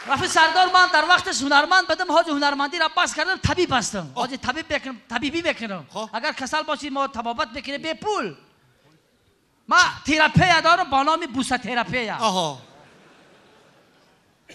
Рафиқ Сардор, ман дар вақташ ҳунарманд будам, ҳозир ҳунармандиро бас кардам, табиб ҳастам. Ҳозир табиб мекунам, табибӣ мекунам. Агар касал бошӣ, мо табобат мекунем бепул. Ман терапия дорам бо номи бусатерапия.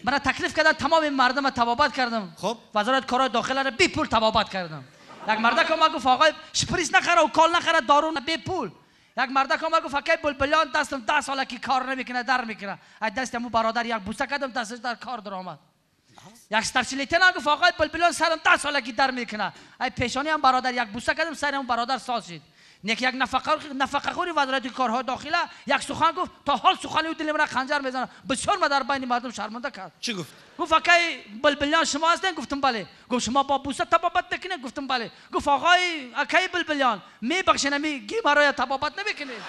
Мана таклиф кардам, тамоми мардумро табобат кардам. Вазорати корҳои дохиларо бепул табобат кардам. Як мардак омад, гуфт: оғои, шприц нахара, укол нахара, дору бепул. Як мардак омад, гуфт: акай Булбулён, дастам 10 сола ки кор намекунад, дар мекунад. Аз дасти ҳамун бародар як буса кардам, дасташ дар кор даромад. Як старший лейтенант гуфт: оғои Булбулён, сарам 10 сола ки дар мекунад. Ай пешонӣ ҳам бародар як буса кардам, сари ҳамун бародар соз шуд. Нек як нафақахӯри вазорати корҳои дохила як сухан гуфт, то ҳол сухани ӯ дили маро ханҷар мезанад. Бисёр ма дар байни мардум шарманда кард. Чӣ гуфт? Гуфт: акай Булбулён, шумо ҳастед? Гуфтам бале. Гуфт: шумо бо буса табобат мекунед? Гуфтам бале. Гуфт: оғои акай Булбулён, мебахшед, ами геморроя табобат намекунед?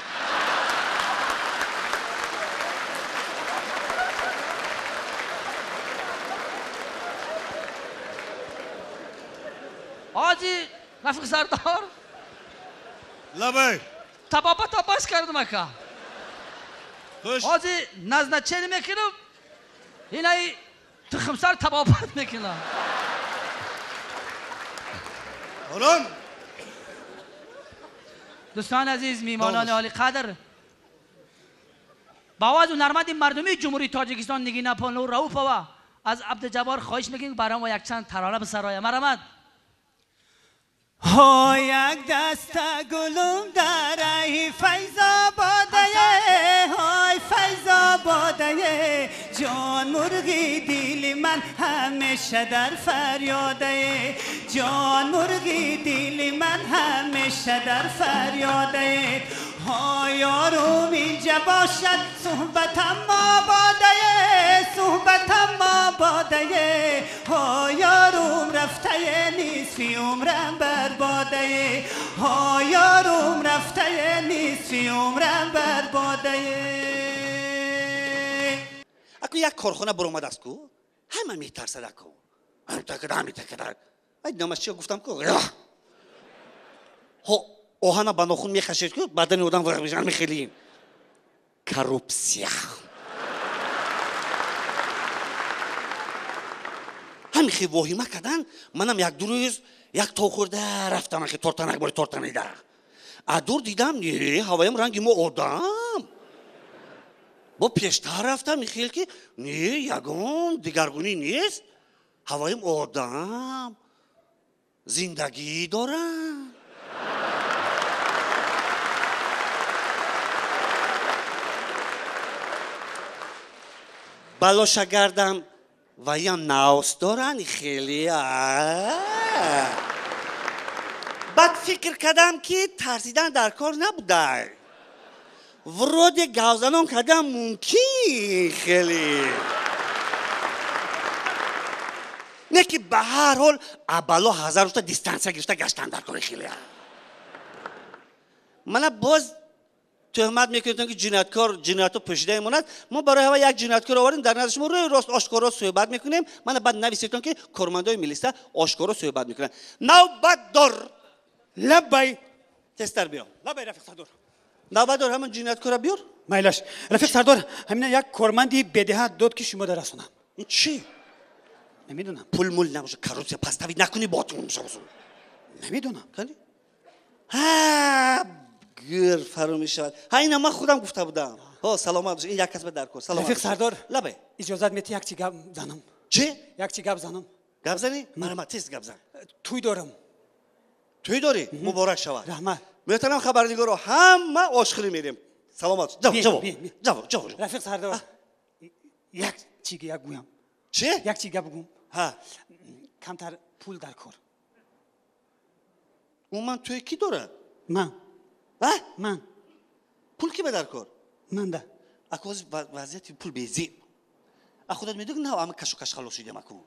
Ҳоҷи Рафиқ Сардор, лабай, табобат бас кардам, ака. Ҳозир назначение мекунам, инаи тухмсар табобат мекунам. Ором. Дӯстони азиз, меҳмонони олиқадр, ба овози ҳунарманди мардумии Ҷумҳурии Тоҷикистон Нигина Понур Раупова аз Абдуҷаббор хоҳиш мекунем, барои мо якчанд тарона бисарояд. Марҳамат. Ҳо як даста гулум дараи Файзободае, ҳой Файзободае, ҷон мурғи дили ман ҳамеша дар фарёдае, ҷон мурғи дили ман ҳамеша дар фарёдае. Ҳо ёрум инҷа бошад, суҳбатам ободае, суҳбатам ободае. Ҳо ёрум рафтае, нисфи умрам барбодае, ҳо ёрум рафтае, нисфи умрам барбодае. Аку як корхона баромадааст ку, ҳама метарсад аку. Ҳамитакада, ҳамитакада. Ай намаш чия гуфтам ку? Ҳо оҳана ба нохун мехашед ку, бадани одам варақ мешавад, мехелин. Коррупсия. Ҳамин хел воҳима кардан, манам як ду рӯз як то хӯрда рафтам, ахи тортанак бори тортанида. А дур дидам, не, ҳавоям ранги мо одам. Бо пештар рафтам, хел ки не, ягон дигаргунӣ нест. Ҳавоям одам. Зиндагӣ дорам. Балоша гардам, ваям наос доранд хеле. Баъд фикр кардам, ки тарсидан дар кор набуда. Вроде гавзанон кардам мумкин хеле. Не ки ба ҳар ҳол абало ҳазар рӯзта дистанция гирифта гаштан дар кори хеле. Мана боз тӯҳмат мекунед, ки ҷинояткор ҷиноятро пӯшида мемонад. Мо барои ҳава як ҷинояткор овардем, дар назди шумо рӯи рост ошкоро суҳбат мекунем. Мана баъд нависетон, ки кормандои милиса ошкоро суҳбат мекунанд. Навбатдор. Лаббай. Тезтар биё. Лаббай, Рафиқ Сардор. Навбатдор, ҳамон ҷинояткорро биёр. Майлаш. Рафиқ Сардор, ҳамина як корманди бедиҳат дод, ки шумо дарасонам. Ин чӣ? Намедонам. Пул мул набошад, коррупсия поставить накунӣ ботун. Намедонам. Ҳа, гир фаро мешавад. Ҳа, ина ман худам гуфта будам. Ҳо, саломат бош. Ин як касба дар кор. Саломат. Рафиқ Сардор. Лабай. Иҷозат мети як чи гап занам? Чӣ? Як чи гап занам. Гап занӣ? Марҳамат, тез гап зан. Тӯй дорам. Тӯй дорӣ? Муборак шавад. Раҳмат. Муҳтарам хабарнигоро, ҳама ошхӯрӣ мерем. Саломат. Ҷавоб, ҷавоб. Ҷавоб, ҷавоб. Рафиқ Сардор. Як чи гап гӯям. Чӣ? Як чи гап гӯям. Ҳа. Камтар пул дар кор. Умуман тӯй кӣ дорад? Ман. А? Ман. Пул ки ба дар кор? Ман да. Аку ҳозир вазъияти пул безеб. А худат медонӣ, нав ама кашу каш халос шудем аку.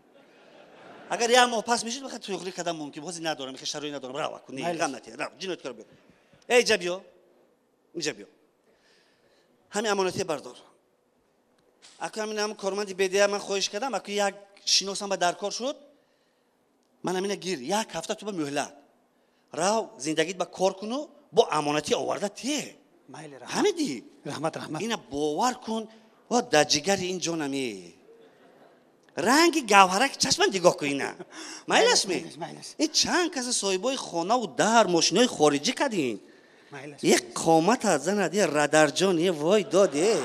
Агар як моҳ пас мешуд, бахат тӯйхӯрӣ кардан мумкин. Ҳозир надорам, хел шароит надорам. Рав аку, не, ғам натия. Рав, ҷинояткор биё. Эй, инҷа биё. Инҷа биё. Ҳамин амонатия бардор. Аку ҳамин ҳам корманди бедия ман хоҳиш кардам, аку як шиносам ба дар кор шуд. Ман ҳамина гир, як ҳафта ту ба муҳлат. Рав, зиндагит ба кор куну, бо амонатӣ оварда те. Майли, раҳмат. Ҳамиди? Раҳмат, раҳмат. Ина бовар кун, ва дар ҷигари ин ҷонами. Ранги гавҳарак чашман нигоҳ кунина. Майлаш ми? Ин чанд каса соҳибои хонаву дар мошинои хориҷӣ кардин. Як қомата занад, е радарҷон, е вой дод, е.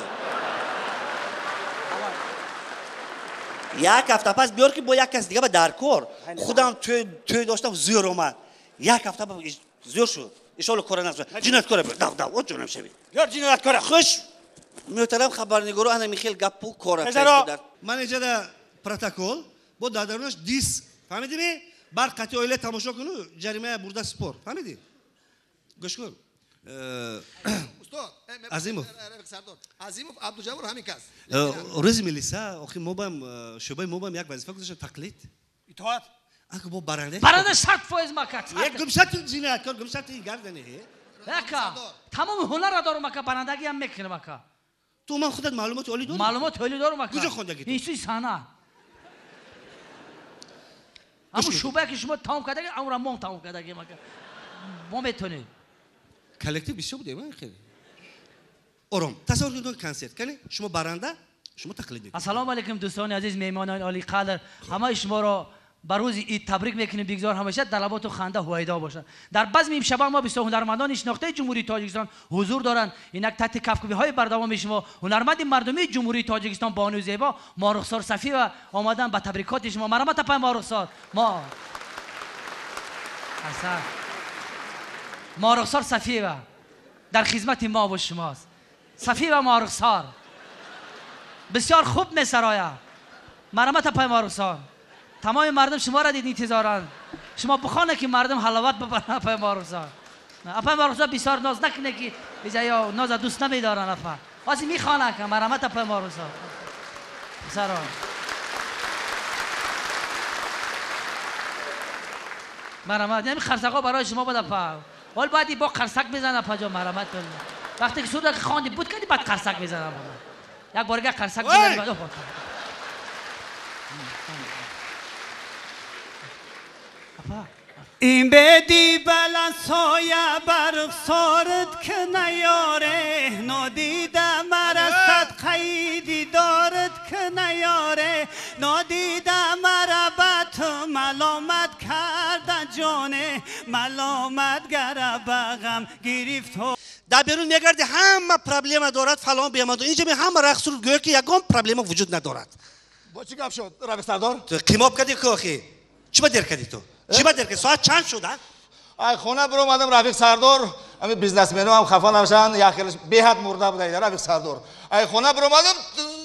Як ҳафта пас биёр ки бо як кас дига ба дар кор. Худам тӯй доштам, зӯр омад. Як ҳафта зӯр шуд. Иншоалло кора насб. Ҷинояткора биёр. Дав, дав, о ҷонам шавӣ. Биёр ҷинояткора. Хуш. Муҳтарам хабарнигоро ана михел гапу кора. Ман иҷада протокол бо дар дарунаш диск. Фаҳмидӣ ми? Бар қатъи оила тамошо куну ҷаримая бурда спор. Фаҳмидӣ? Гӯш кун. Азимов. Азимов Абдуҷаббор ҳамин кас. Рӯзи милиса, охи мо бам шӯъбаи мо бам як вазифа гузошта тақлид. Итоат. Ака бо баранда. Баранда 100% мака. Як гумшат ҷинояткор, гумшат гардани. Ака, тамоми ҳунарро дорам ака, барандагиам мекунам ака. Ту ман худат маълумоти олӣ дорӣ? Маълумоти олӣ дорам ака. Куҷо хондагӣ ту? Институти санъат. Ҳамун шӯъбае ки шумо тамом кардагӣ, ҳамонро мо тамом кардагим ака. Мо метавонем. Коллектив бисёр будем, хеле. Ором, тасаввур кунед консерт. Кани шумо баранда, шумо тақлид мекунед. Ассалому алайкум дӯстони азиз, меҳмонони олиқадр. Ҳамаи шуморо ба рӯзи ид табрик мекунем. Бигзор ҳамеша дар лаботу ханда ҳувайдо бошад. Дар базми имшаба мо бисёр ҳунармандони шинохтаи Ҷумҳурии Тоҷикистон ҳузур доранд. Инак таҳти кафкӯбиҳои бардавоми шумо ҳунарманди мардумии Ҷумҳурии Тоҷикистон бонуи зебо Моҳрухсор Сафиева омадан ба табрикоти шумо. Марҳамат апай Моҳрухсор. Мо асан Моҳрухсор Сафиева дар хизмати мо ва шумост. Сафиева Моҳрухсор бисёр хуб месарояд. Марҳамат апай Моҳрухсор. Тамоми мардум шуморо дид интизоранд. Шумо бихонед ки мардум ҳаловат бибаранд апай Моҳрухсор. Апай Моҳрухсор бисёр ноз накунед ки ё ноза дӯст намедоранд апа. Ҳозир мехонанд ка марҳамат апай Моҳрухсор. Писарон. Марҳамат, ҳамин қарсакҳо барои шумо буд апа. Ҳол баъди бо қарсак мезанад апа ҷон, марҳамат кунед. Вақте ки сурда хонди буд кардӣ баъд қарсак мезанад. Як бор дигар қарсак мезанад. Ин беди баланд соя барухсорат ки наёре, нодида мара садқаи дидорат ки наёре, нодида мара ба ту маломат карда ҷоне, маломат гара ба ғам гирифт. Дар берун мегарди ҳама проблема дорад, фалон бемадон. Инҷа ҳама рақс суруд гӯё ки ягон проблема вуҷуд надорад. Бо чӣ гап шуд, рафиқ сардор? Ту қимоб кардӣ ку охи? Чӣ ба дер кардӣ ту? Чӣ ба дер кардӣ? Соат чанд шуд, а? Ай хона биромадам рафиқ сардор, ҳамин бизнесменҳо ҳам хафа нашаванд, як хелаш беҳад мурда буда рафиқ сардор. Ай хона биромадам,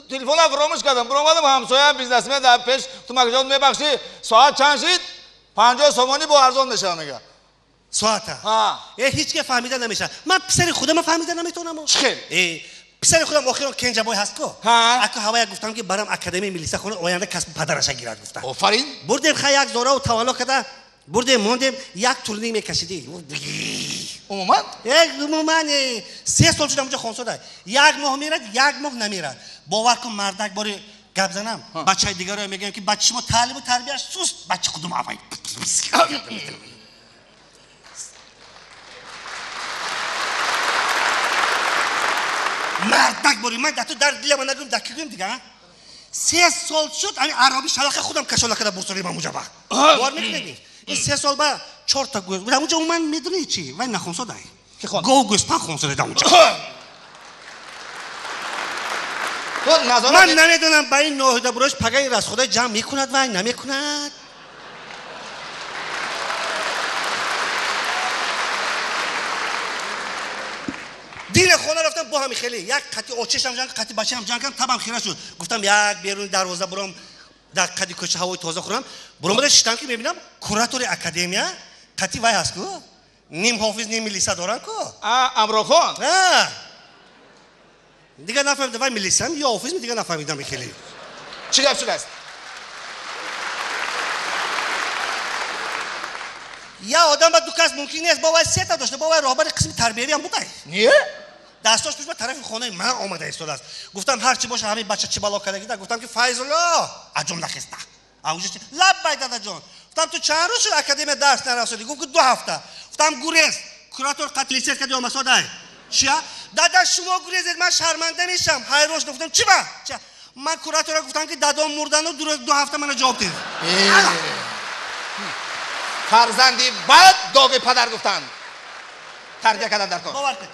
телефонам фаромӯш кардам. Биромадам ҳамсояам бизнесмен дар пеш, ту макҷон мебахшӣ, соат чанд шид? 50 сомонӣ бо арзон мешавад мега. Соата? Э, ҳеҷ ке фаҳмида намешавад. Ман писари худама фаҳмида наметавонам. Чӣ хел? Э, писари худам охирон Кенҷабой ҳаст ку? Аку ҳавая гуфтам ки барам академияи милиса хона оянда касби падараша гирад гуфтам. Офарин. Бурдем хай як зораву тавалло карда, бурдем мондем, як турник мекашидӣ. Умуман? Э, умуман, 3 сол шуд ҳамонҷо хонсода. Як моҳ мерад, як моҳ намерад. Бовар кун мардак бори гап занам, бачаи дигаро мегӯям ки бачаи шумо таълиму тарбияш суст, бачаи худум авай. Мардак бори ман ту дар дилама нагӯм, дар ки гӯм дига? 3 сол шуд, ҳамин ароби шалақа худам кашола карда бурсолим ҳамунҷа ба. Бовар мекунед? Ин 3 сол ба 4 та гӯз. Ҳамунҷа умуман медонӣ чӣ? Вай нахонсодай. Гов гӯспанд хонсодай ҳамунҷа. Ман намедонам ба ин ноҳида бурош пагаи расхода ҷамъ мекунад вай намекунад. Дина хона рафтам бо ҳами хеле як қати очешам ҷанг, қати бачаам ҷанг кардам, табам хира шуд. Гуфтам як беруни дарвоза бурам, дар қади кӯча ҳавои тоза хӯрам. Буромада шиштам ки мебинам куратори академия қати вай ҳаст ку? Ним ҳофиз, ним милиса дорам ку? А, Амрохон? Дигар нафаҳмидам вай милисам ё ҳофизм, дигар нафаҳмидам хеле. Чӣ гап шудааст? Я одам ба ду кас мумкин нест, бо вай сета дошта, бо вай роҳбари қисми тарбиявиам будай. Не? Дасташ пеш ба тарафи хонаи ман омада истодааст. Гуфтам ҳар чӣ боша ҳамин бача чӣ бало кардагида. Гуфтам ки Файзулло, аҷом нахеста. Лаббай дадаҷон. Гуфтам ту чанд рӯз шуд академия дарс нарафтодӣ? Гуфт ки 2 ҳафта. Гуфтам гурез. Куратор қатъи лиценз кардӣ омасодай. Чия? Дада шумо гурезед, ман шарманда мешам. Ҳайрон шудам. Гуфтам чӣ ба? Ман куратора гуфтам, ки дадом мурдану 2 ҳафта мана ҷавоб дед. Фарзанди бад доғи падар гуфтанд. Тарбия кардан дар кор. Бовар кун.